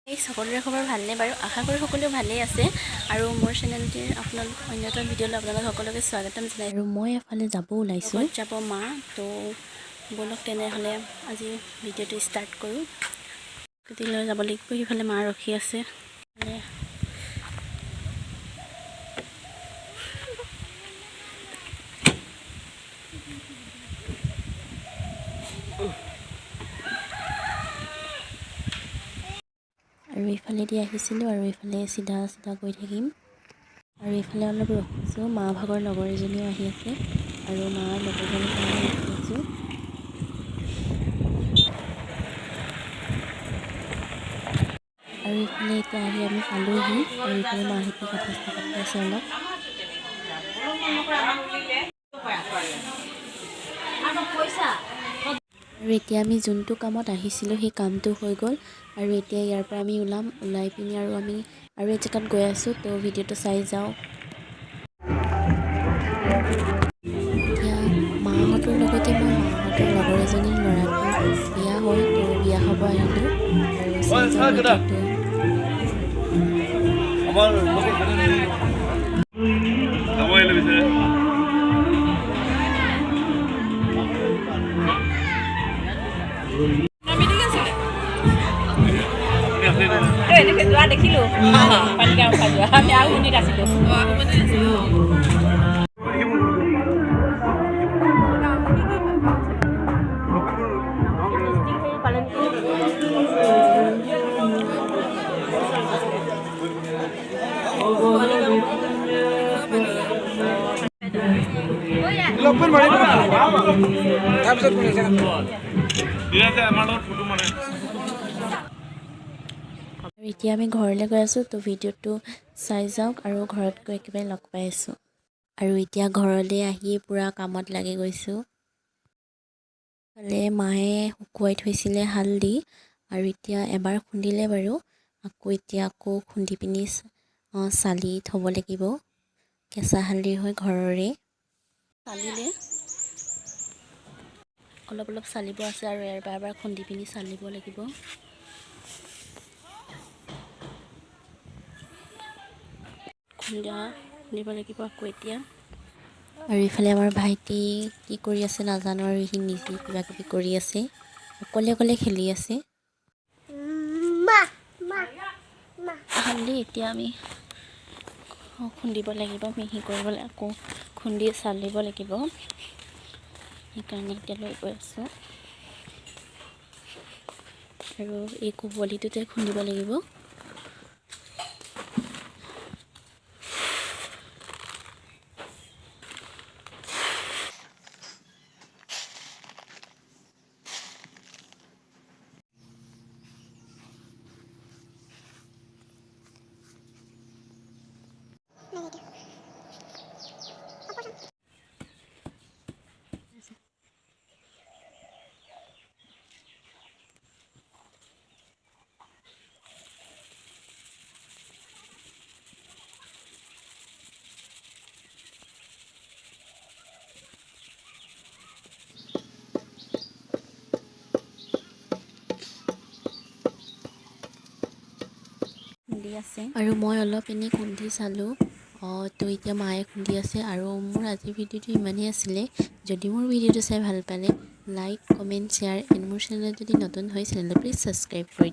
এই সকলোৰে খবৰ ভালনে বাৰু? আশা কৰোঁ সকলোৱে ভালেই আছে। আৰু মোৰ চেনেলটিৰ আপোনালোক অন্য এটা ভিডিঅ'লৈ আপোনালোক সকলোকে স্বাগতম জনাই। আৰু মই এফালে যাব ওলাইছোঁ। লগত যাব মা। তো ব'লক তেনেহ'লে, আজি ভিডিঅ'টো ষ্টাৰ্ট কৰোঁ। স্কুটি লৈ যাব লাগিব। সিফালে মা ৰখি আছে। মানে আৰু এইফালেদি আহিছিলোঁ আৰু এইফালে চিধা চিধা গৈ থাকিম। আৰু এইফালে অলপ ৰখিছোঁ। মা ভাগৰ লগৰ এজনীও আহি আছে আৰু মাৰ লগৰজনীৰ কাৰণে ৰখি আছোঁ। আৰু এইফালে এতিয়া আহি আমি পালোহি। আৰু এইফালে মাহঁতে কথা চথা পাতি আছে অলপ। আৰু এতিয়া আমি যোনটো কামত আহিছিলোঁ, সেই কামটো হৈ গ'ল। আৰু এতিয়া ইয়াৰ পৰা আমি ওলাম। ওলাই পিনি আৰু আমি আৰু এজেগাত গৈ আছোঁ। তো ভিডিঅ'টো চাই যাওঁ। এতিয়া মাহঁতৰ লগতে মই মাহঁতৰ লগৰ এজনীৰ ল'ৰাটোৰ বিয়া হয়, তো বিয়া খাব আহিলোঁ। আৰু চাই যাওঁ ভিডিঅ'টো। আমাৰ যাব আহিলে বিচাৰে। আপুনি আছে নে? এনেকে যোৱা দেখিলো, পানীগাঁও যোৱা। আমি আহুনিত আছিলো। ঠিক আছে, আমাৰ লগত ফটো মানে। আৰু এতিয়া আমি ঘৰলৈ গৈ আছোঁ। তো ভিডিঅ'টো চাই যাওক আৰু ঘৰত গৈ একেবাৰে লগ পাই আছোঁ। আৰু এতিয়া ঘৰলৈ আহি পূৰা কামত লাগি গৈছোঁ। ইফালে মায়ে শুকুৱাই থৈছিলে হালধি আৰু এতিয়া এবাৰ খুন্দিলে বাৰু, আকৌ এতিয়া আকৌ খুন্দি পিনি চালি থ'ব লাগিব। কেঁচা হালধি হয়, ঘৰৰে। চালিলে, অলপ অলপ চালিব আছে আৰু এবাৰ এবাৰ খুন্দি পিনি চালিব লাগিব। খুন্দিব লাগিব আকৌ এতিয়া। আৰু ইফালে আমাৰ ভাইটি কি কৰি আছে নাজানো। আৰু সি নিজে কিবা কিবি কৰি আছে, অকলে অকলে খেলি আছে। হালধি এতিয়া আমি খুন্দিব লাগিব, মিহি কৰিবলৈ আকৌ খুন্দি চালিব লাগিব। সেইকাৰণে এতিয়া লৈ গৈ আছোঁ। আৰু এই কোবলিটোতে খুন্দিব লাগিব। খুন্দি আছে। আৰু মই অলপ এনেই খুন্দি চালোঁ। তো এতিয়া মায়ে খুন্দি আছে। আৰু মোৰ আজিৰ ভিডিঅ'টো ইমানেই আছিলে। যদি মোৰ ভিডিঅ'টো চাই ভাল পালে, লাইক, কমেণ্ট, শ্বেয়াৰ এণ্ড মোৰ চেনেলত যদি নতুন হয়, চেনেলটো প্লিজ ছাবস্ক্ৰাইব কৰি